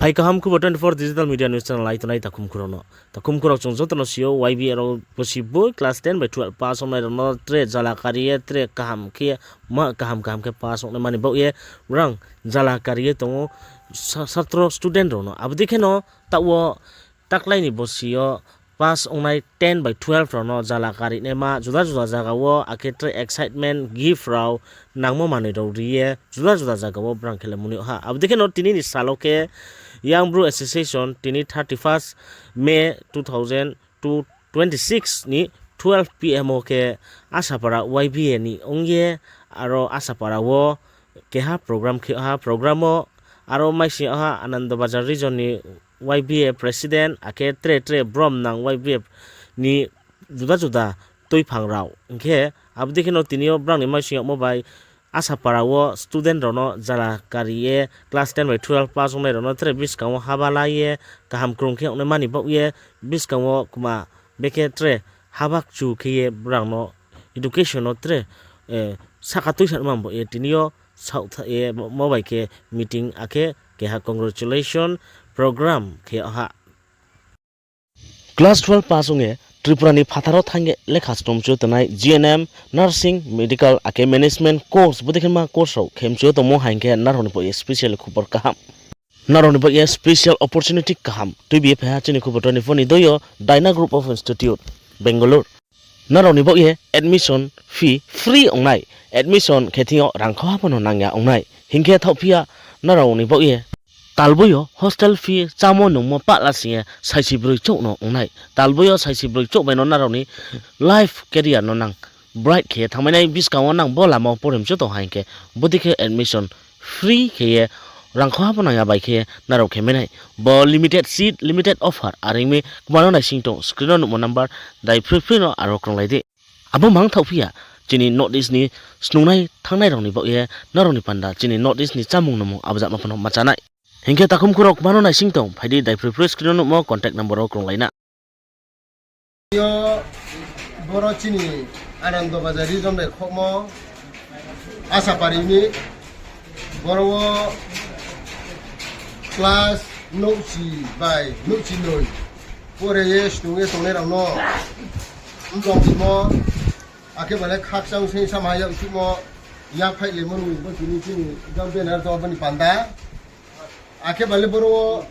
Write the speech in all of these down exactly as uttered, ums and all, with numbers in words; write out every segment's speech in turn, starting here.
Hai kaham khubor twenty four digital media news channel ai tongnai takhum khurao no. Takhum khurao chung joto no si ou, Y B A rao bosi boi class ten bai twelve pass ongnai rao no tre jala kari ye tre kaham khe, ma kaham kaham khe pass ongnai mani baoh ye brang jala kari ye tong ou sa-, satro student rao no. Abo dei khe no taoh wo taklai ni bosi yo pass ongnai ten bai twelve rao no jala karinaima juda juda zaga wo, akhe tre excitement, gift rao, nangmo manoi rao ri ye juda juda zaga wo brang khelai mani ha. Abo dei khe no tini ni sal wo khe Young Bru Association tini thirty first May two thousand twenty six ni twelve P M wo khe Asapara Y B A ni ong ye, aro Asapara wo keha program khe ha, program wo aro maising ha Anando Bazar region ni Y B A president, akhe tre tre brom nang Y B A ni juda juda tuiphang rao. Hing khe abo dei khe no tini yo brang ni maising yagmo bai Asapara wo student rao no jala kari ye class ten bai twelve pass ongnai rao no tre buskang wo haba la ye kaham krung khe ongnai mani baoh ye buskang wo kma bekhe tre haba kchu khe ye brang no education no tre, eh, sahka tuisa nma baoh ye tini yo saohtha ye mo bai khe meeting akhe keha congratulation program khe ha. Class twelve pass ong ye Tripura ni phathar wo thanng ye lekha snom mchu tongnai G N M, nursing, medical akhe management course, bodei khe ma course rao khe mchu tongmo haing khe nrao ni baoh ye special khubor kaham. Nrao ni baoh ye special opportunity kaham tuibi ye phai ha chini khubor twenty four ni doi yo Dyna Group of Institute, Bangalore. Nrao ni baoh ye admission fee free ong nai, admission khe thing yo rang khauha pho no nang ya ong nai. Hing khe thaohphi ya nrao ni baoh ye talboi yo hostel fee chámo nungmo pahla sing ye saisi broi chouh no ong nai. Talboi yo saisi broi chouh bai no nrao ni life career no nang bright khe ye thanngmai nai, buskang wo nang bo lama wo pore mchu tong haing khe, bodei khe admission free khe ye rang khauha pho nang ya bai khe ye nrao khe mai nai. Bo limited seat, limited offer, are ong mi kma no naising tong, screen no nuhmo number, daiphroiphroi no aro krunglai di. Abo mang thaohphi ya, chini North East ni snungnai thanngnai rao ni baoh ye nrao ni panda chini North East ni chámung nungmung abo jama pho no ma chá nai. Hing khe takhum khurao kma no naising tong, phai di daiphroiphroi screen no nuhmo contact number wo krunglai na. Yo, boro chini Anando Bazar region bai khohmo Asapara ni boro wo class nouhchi bai nouhchi noi pore ye snung ye tongnai rao no mrong simo, akhe ba le khakchang se sama yag simo, yak phaih le mani bo tini chini jang banner tong abo ni panda. Akhe ba le boro wo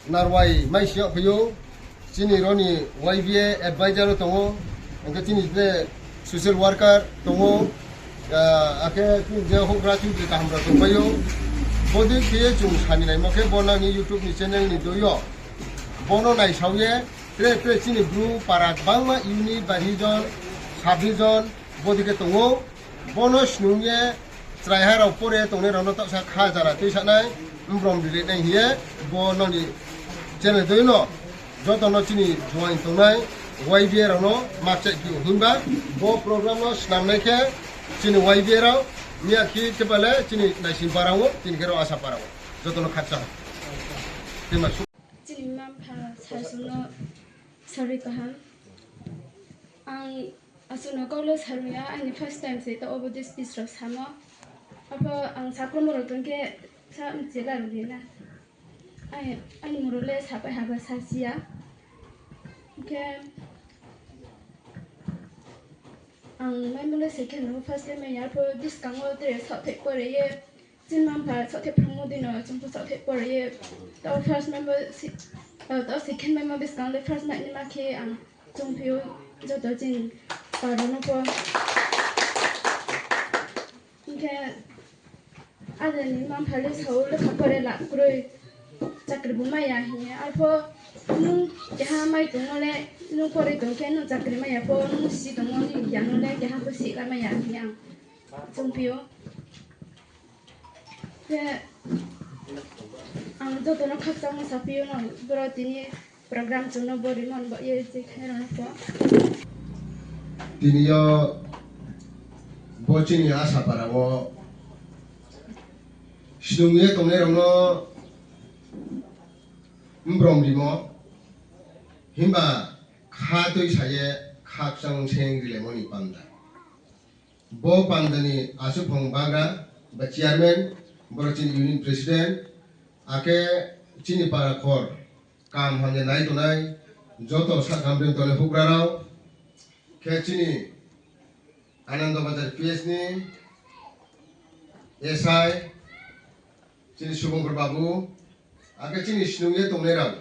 narwai maising yag phai ou, chini ro ni Y B A advisor wo tong ou, hing khe chini je social worker tong ou, akhe chini je houhgra chini je kaham rao tongpai ou. Bodei khe ye chung sani naimo khe bo nang ni YouTube ni channel ni doi yo. Bo no naisao ye, tre tre chini Bru para gbangma unit ba region, sub region, bodei khe tong ou. Bo no snung ye, chraiha rao pore tongnai rao no taohsa kha jara tuisa nai, mrong rilai nai hing ye, bo nang ni channel doi no, joto no chini join tongnai, Y B A rao no makchaih phi ou himba, bo program no snam nai khe, chini Y B A rao, miya khe khe ba le chini naising para wo, chini khe rao Asapara wo, joto no khakchang. Chini mma-mpha sasung no sari kaham. Ang asuh no kau le sarung ya, aini first time se taoh obo dis pis rao samo. Apho ang sakromo rao tong khe sa mchela rao le na. Aini mung rao le sapai haba sasi ya. Hing khe ang maimo le second rao first le mai ya, arpho buskang wo tre saohthaih pore ye, chini mma-mpha saohthaih phrungmo dei no chung pho saohthaih pore ye, taoh first maimo, taoh second maimo buskang le first mai naima khe ang chungphi ou joto chini para no pho. Hing khe, ada ni mma-mpha le sa ou, lekha pore la kroi, chakri bo mai ya hing ye. Arpho nung keha mai tongmo le, nung pore tong khe nung chakri mai ya pho, nung si tongmo ni giyan no le keha pho si la mai ya hing ye ang chungphi ou. Khe ang joto no khakchangmo saphi ou, nang boro tini program chung no bo rimo ni baoh ye je khe rao no pho. Tini yo bo chini Asapara wo snung ye tongnai rao no mrong rimo, himba kha tuisa ye khakchang seng rilaimo ni panda. Bo panda ni asuhphang bagra ba chairman, boro chini unit president, akhe Chini para khor, kaham hamya nai tongnai, joto sahka bini tongnai houhgra rao, khe chini Anando Bazar P S ni S I, chini Subhankar Babu, akhe chini snung ye tongnai rao,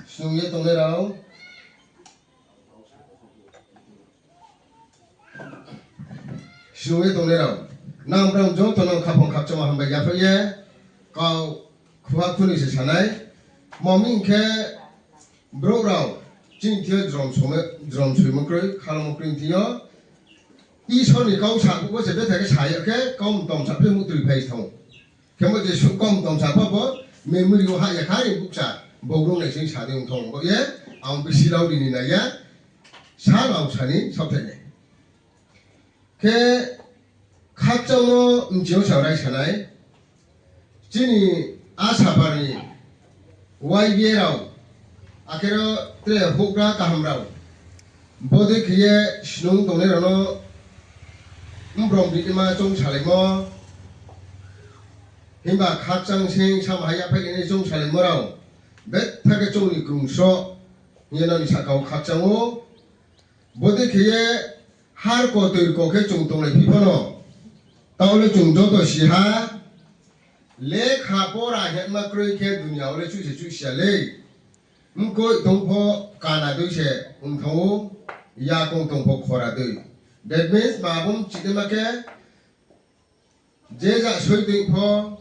snung ye tongnai rao, snung ye tongnai rao, nang brao joto no khaphang khakchangma hambai yaphaih ye, kau khuha khunoi se sanai, mami hing khe brouh rao chini thing yo jrom soimo kroi, khalmo kroi thing yo, Isor ni kau sa phuh bo se betha khe sa ya khe, kau mtom sa phe muhtri phai thang. Khemo je suh kau mtom sa pha bo, memory wo hah ya kha ni bukcha, bo rung nai sing sa dei ong thang bo ye, ang bisi rao ri ni nai ya, sa rao sa ni saohthaih nai. Khe khakchangmo bching yo sa rai sanai, chini Asapar ni Y B A rao, akhe ro tre houhgra kaham rao, bodei khe ye snung tongnai rao no mbrom ri naima choung salaimo, himba khakchang sing samha yaphaih nai choung salaimo rao, betha khe chung ni krung sroh hing ye nrao ni sahka wo khakchang ou. Bodei khe ye har ko toi ko khe chung tonglai phi pho no, taoh le chung joto si ha, lekha pora hingma kroi khe dunia wo le chuh se chuh si ya lei. Mkoih tong pho kana dei se ong thang ou, yakoung tong pho khora dei. That means, ma bo mchinaima khe, je ja soi tong pho,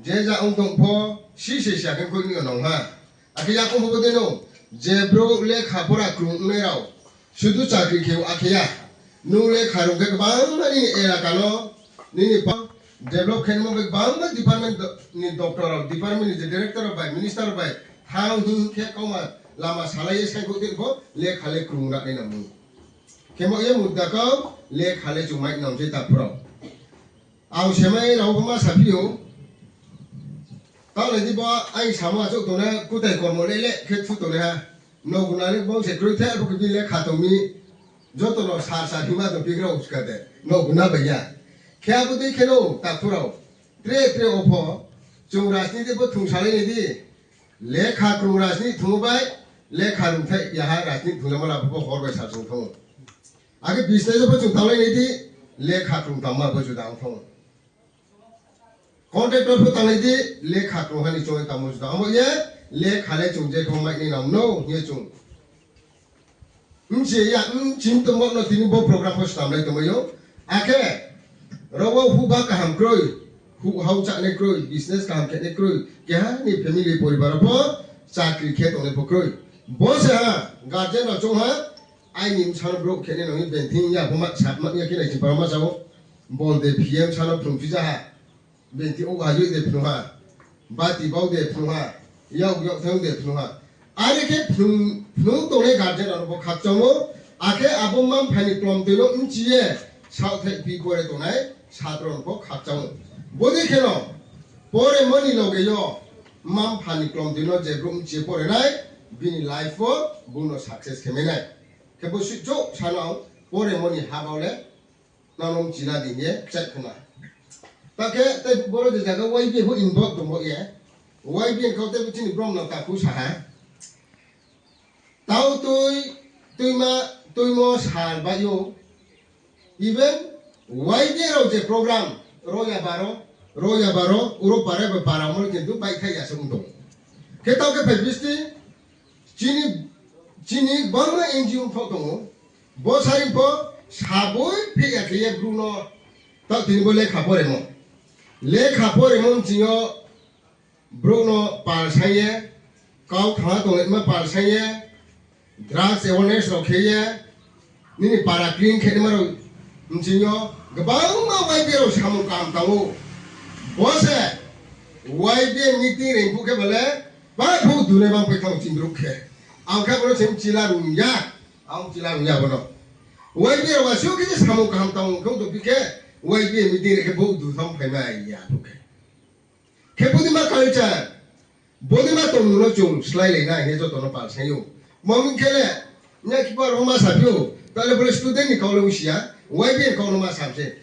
je ja ong tong pho, si se si ya khe koih ni yo nang ha. Akhe yakoung pho bo dei no, je brouh lekha pora krung ongnai rao, sudu chakri khe akhe ya. Nung lekha rung khe gbangma nini elaka no, nini pa-, develop khe nimo khe gbangma department ni doctor rao, department ni je director rao bai, minister rao bai, thang hing khe kauma lama salai ye saingkhouh tei pho lekha le krung ra nai nang mi. Khemo ye mudda kau lekha le chung mai nang se takhu rao. Ang semai rao pho ma saphi ou. Taoh nai di bo aini samo achouh tongnai kutai kormo le le khe thu tongnai ha. Noguna le bang se kroi the, abo khe bini lekha tong mi. Joto no sar sar hingma tong phi rao ska de. Noguna bai ya. Khe abo dei khe no takhu rao. Tre tre wo pho, chung rajniti pho thung salai nai di. Lekha krung rajniti thung bai, lekha rung thai yaha rajniti thung jama la pho hor bai sar sung thang ou. Akhe business pho chung tanglai nai di, lekha krung tangma bo juda ong thang ou. Contractor pho tanglai di, lekha krung ha ni chung tangmo juda ong bo ye, lekha le chung je khe mai nai nang no hing ye chung Bchi ya, bchi tongmo no tini bo program pho snamlai tongmai ou. Akhe, ro wo huhba kaham kroi, huh hao chánai kroi, business kaham khenai kroi, keha ni family poribar wo pho chakri khe tongnai pho kroi. Bo se ha, guardian rao choung ha, aini bsa no brouh khenai nang ni bengthing ya pho ma, sap ma ya khe nai ching paro ma sa ou. Bol de P M sa no phrung phi ja ha. Bengthing ou ajoih de phnuh ha, bati bau de phnuh ha, yak yak thang de phnuh ha. Are khe phnuh, phnuh tongnai guardian rao no pho khakchang ou, akhe abo mma-mpha ni klomtoi no bchi ye, saohthaih phi pore tongnai satro no pho khakchang ou. Bodei khe no, poremo ni loge yo, mma-mpha ni klomtoi no je brouh bchi ye pore nai, bini life wo bung no success khe mai nai. Khe bo suh chouh sa no ang, poremo ni ha bau le, nang no bchi la di hing ye kchaih khna. Ta khe tei boro je zaga Y B A pho involve tong bo ye. Y B A ni kau tei bo chini brom no takhu sa ha. Tau tui, tuima, tuimo sal bai ou. Even Y B A rao je program, ro ya baro, ro ya baro, uro para ba para mo kintu baihthai ya se ong tong. Khe tau khe phai bisti, chini, chini bangma N G O pho tong ou. Bo sari pho saboi phe ya khe ye bru no, tau tini bo lekha poremo. Lekha poremo bching yo brouh no pal sai ye, kau thangha tongnaima pal sai ye, drugs awareness rao khe ye, nini para clean khe naima rao bching yo, gbangma Y B A rao samung kaham tang ou. Bo se Y B A meeting reing phuh khe ba le, ba phuh dunai bang pai thanng ching brouh khe. Ang khe bo no se bchi la rung ya, ang bchi la rung ya bo no. Y B A rao asuh khe je samung kaham tang ou khe tongphi khe, Y B A meeting reing khe bo du thanng phaimai ya bo khe. Khe bodeima culture, bodeima tongmung no chung sláilai nai hing ye joto no pal sai ou. Mami khe le, nai khe bo aro ma saphi ou, ta le bo le student ni kau le ongsi ya, Y B A ni kau no ma sa se.